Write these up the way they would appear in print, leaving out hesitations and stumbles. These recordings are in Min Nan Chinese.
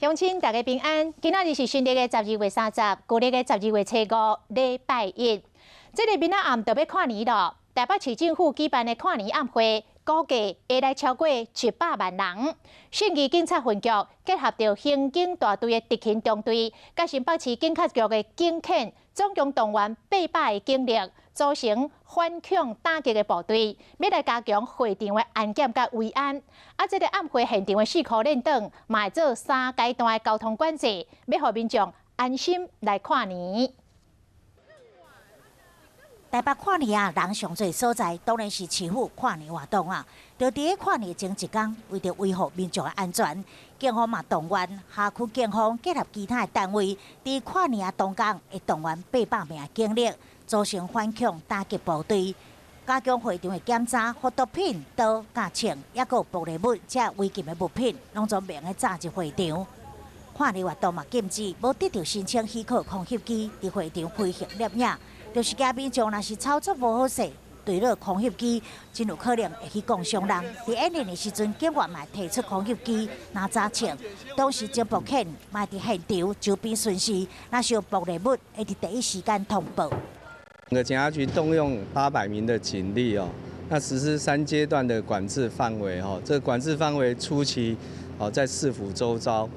鄉親大家平安，今仔日是新曆的12月30，舊曆的12月初五，禮拜一。這个明仔暗就欲跨年囉。台北市政府舉辦的跨年暗會，估計會來超過100萬人。信義警察分局結合著刑警大隊的特勤中隊，佮新北市警察局的警犬，總共動員800個警力，組成反恐打擊的部隊，欲來加強會場的安檢佮維安。啊，這个暗會現場的四箍連轉，嘛會做三階段的交通管制，欲予民眾安心來跨年。台北跨年啊，人上濟所在，當然是市府跨年活動啊。就佇咧跨年前一工，為著維護民眾的安全，警方嘛動員轄區警方結合其他的單位，佇跨年啊當工會動員800名的警力，組成反恐打擊部隊，加強會場的檢查，予毒品、刀、佮槍，抑閣有玻璃物這違禁的物品，攏總袂用得炸入會場。跨年活動嘛禁止無得著申請許可空翕機佇會場飛行攝影。就是驚民眾若是操作無好勢，墜落空翕機，真有可能會去摃傷人。佇演練的時陣，警員嘛會提出空翕機拿查槍，當時偵爆犬嘛佇現場周邊巡視，若是有爆裂物，會佇第一時間通報。整個警察局動用800名的警力哦，那實施三階段的管制範圍哦，這個管制範圍初期哦在市府周遭，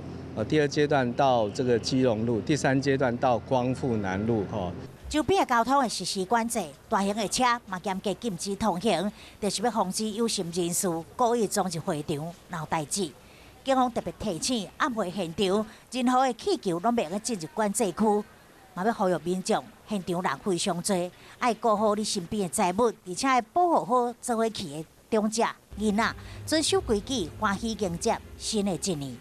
第二階段到這個基隆路，第三階段到光復南路哈。周邊的交通會實施管制，大型的車嘛嚴格禁止通行，就是欲防止有心人士故意闖入會場鬧代誌。警方特別提醒，暗會現場任何的氣球攏袂用進入管制區，嘛欲呼籲民眾現場人非常濟，愛顧好你身邊的財物，而且愛保護好做伙去的長者、囡仔，遵守規矩，歡喜迎接新的一年。